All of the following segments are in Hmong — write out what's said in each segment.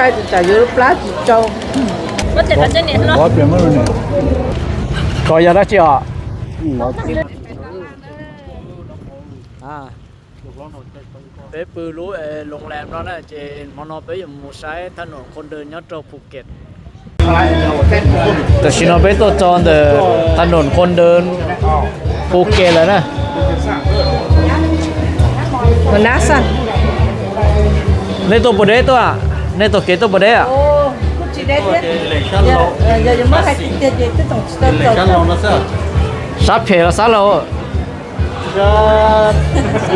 Tsam yuav plab tsis tsau. Koj yog dab tsi os? Peb pw lub Loos Lees no na, ces hmo no peb yuav mus saib thaj num Khon Dee nyob rau Phuket. Tam sim no peb tuaj txog ntawm thaj num Khon Dee Phuket lawm na. Nej tuaj puas deb tuaj? Nej taug kev tuaj puas deb? Sab phem los sab laus? Sab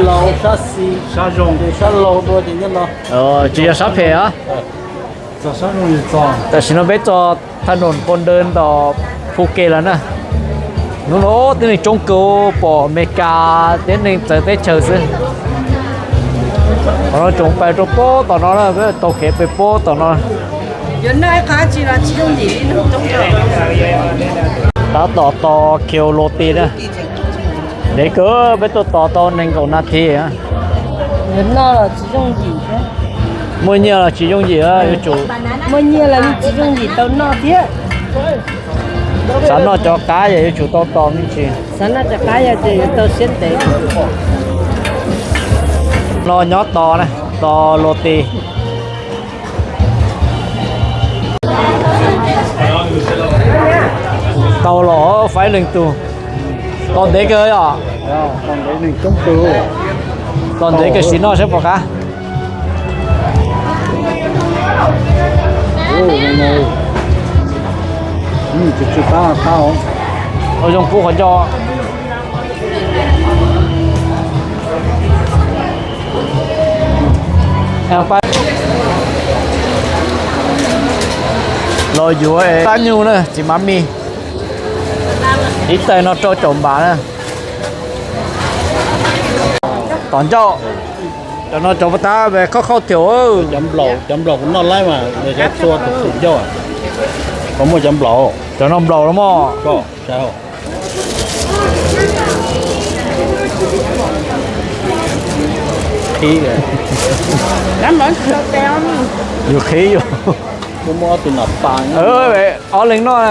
laus, sab xis, sab zoo, sab laus dua ces nyob no. Tsis yog sab phem os. Tam sim no peb txog thaj num Khon Dee tom Phuket lawm na. Hnub no tib neeg coob kawg, pom Amelikas tib neeg txawv teb chaws xwb. Qhov no tsoom pais rau pob tom no na, peb taug kev pem pob tom no. Tab tom tos Kheo Los Tis na. Ntev kawg, peb tuaj tos tau nees nkaum nas this. Muaj nyiaj los tsis yooj yim, yuav tsum, muaj nyiaj los yeej tsis yooj yim tau noj thiab. Xav noj cov qab yog yuav tsum tau tos me ntsis. Xav noj cov qab yog ces yuav tau siab ntev. No nyob tos na, tos Los Tis. Tau los faib leej tug. Tos ntev kawg yom? Tos ntev kawg, sim noj saib puas qab. Ua zoo pub qhov ncauj. Los yuav plab nyuj na txiv Mab Mis. Ib tais no rau caum npam na. Tom ncauj. Cov no cov puas tab khob khaub thiab. Cov nplaum kuv noj laib mas, cov txua tus tus ncauj. Koj muaj cov nplaum? Cov no nplaum los mog. Yus qhib yus. Ob leeg noj.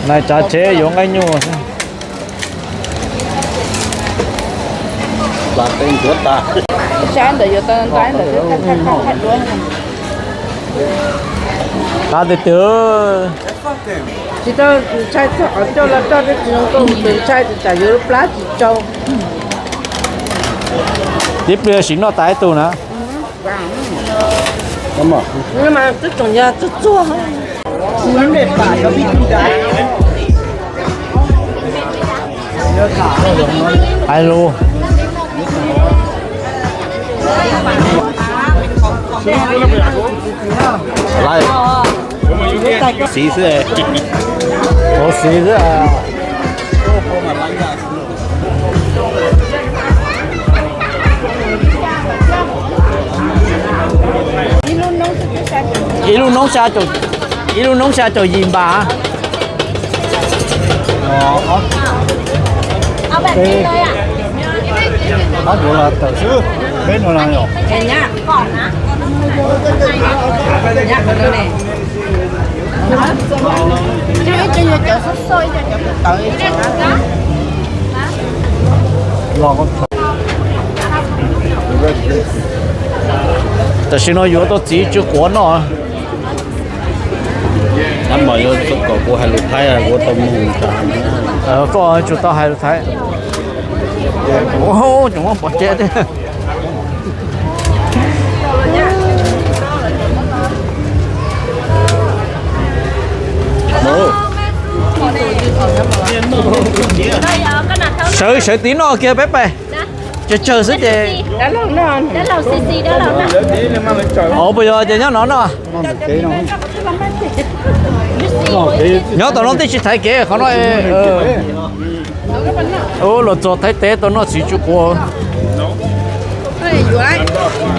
Nais tsav tsev yuav nqaij nyuj. Qab tiag tiag. Tsis tau ntshai txog qhov ncauj los roj, tsis zoo nkauj tus ntshai, tsam yuav plab tsis tsau. Tib pliag sim noj tas ib tug na. Twb tseem yog txuag txuag. Hais lus. Xiv xwb. Xiv xwb. Ib lub noob xya caum, ib lub noob xya caum yim npam. Ab, yuav los tawm xwb, peb no no yom. Tam sim no yuav tau txiv tsw quav noj. Tab mas yuav kom kuv hais lus Thaib kuv tau mus tas. Koj tsuas tau hais lus Thaib. Tseem muab pov tseg thiab. Sawv sawv tiv noj kiag peb pais. Tsawg tsawg xwb ces. Puas yog ces nyob no no. Nyob tom no tib tsis thaiv kev qhov no. Ub, los txog Thaib teb tau noj txiv tsw quav.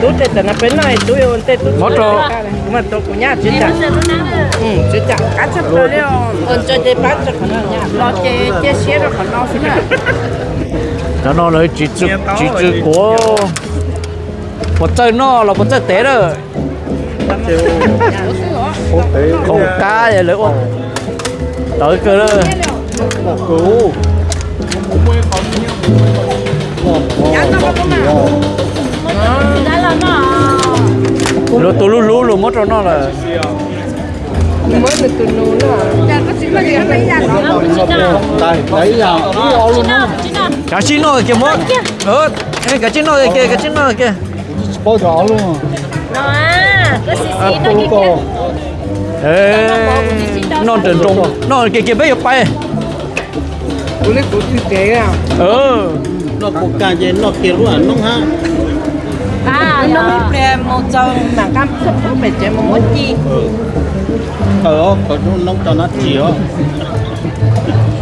Tub tej tam no peb noj, tub yuav ua ntej tub. Muab rau, kuv mas tau kuv nyab tsis tam, tsis tam qab tshaj plaws li os. Ua ntsa ces pab tso qhov no, los ces cia siab rau qhov no xwb na. Cov no lawv txiv tsw quav. Puas txawj noj los puas txawj tev lawm? Khoom qab lawv ua tawv kawg lawm. Luag tus hlub hlub luag muab rau noj lawm. Kav tsij noj kiag muab. Kav tsij noj kiag, kav tsij noj kiag, kav tsij noj kiag. Noj nrawm nroos, noj kiag kiag peb yuav pais. Noj kuv kag ces noj kiag lub noob hab. Noob ib pliag mus txog mam nqa pem tsev mus muab ci. Qhov noob tso nab tsi os.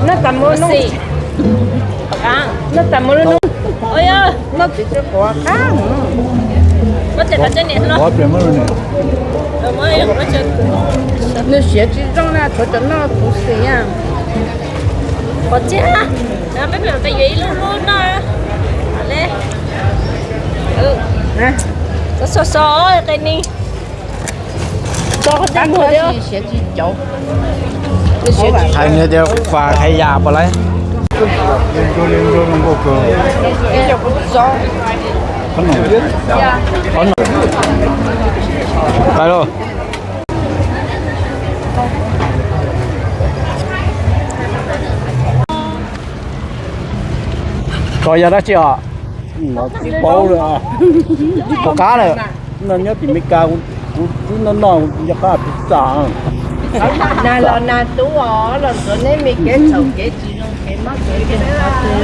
Noj tas muab, noj tas muab lub noob. Noj tsis tsis quav qab. Nws siav tsis zoo na, tshuav cov noj kuv xis na. Qhov txia, peb mam pais yuav ib lub hlub noj. Xov xov qe ni. Hais nws tias kuv pas hais yam puas laib. Qhov no. Koj yog dab tsi os? Tsis paub li. Koj qab lawm. No nyob tim Meskas, kuv twb noj noj nco qab pizza. Nag los nag tub os, los ntxuav neb me kev txhaum kev tsis zoo kev mob kev nkeeg qhov twg.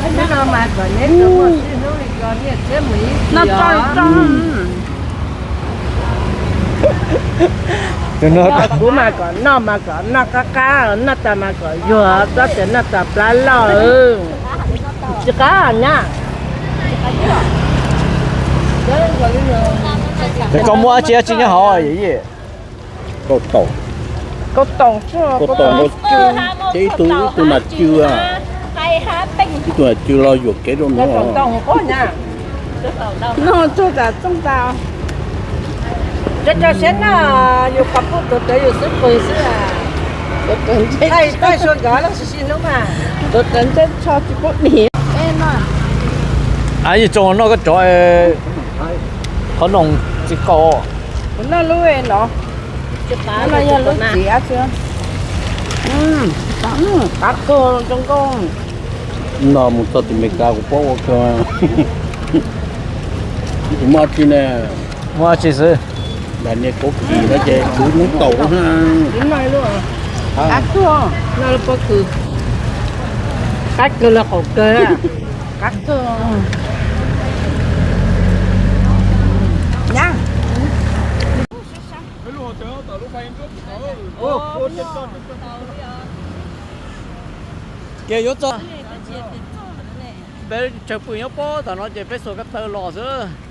Hnub no mas kom neb tau muaj sib hlub li ko, niaj txhiab mus ib txhis os. Kuv mas kom noj mas kom noj qab qab, noj tas mas kom yuag, txhob tias noj tas plab loj. Tsis qab nyab. Es koj muaj dab tsi dab tsi nyob hauv yom? Kauj toom, kauj toom, ces ib tug nas cw, ib tug nas cw los yuam kev rau no. Noj txog tas txooj tas. Tso tso siab noj, yus qhov puj tuav tawv yus xwb pw xwb. Taij sua nkawd lub sib sib hlub mas. Tuav tawv ntsej tsho tsis pub dim. Yus tso noj koj tsov, qhov no tsis qau. Kuv noj lub no. No yog lub txiv ab tsi. Qab kawg zoo nkauj. No mus txog tim Meskas kuv paub ua kawg. Kuv muaj tsi ne? Muaj tsi xwb. Lam niag kauv kis no ces kuv hnub taus. Qab kawg, noj lub pob kws. Qab kawg los qaum kawg. Qab kawg. Nyab. Ces yuav txog, peb tsawg pw nyob pob tom no ces peb xuas ko taw los xwb.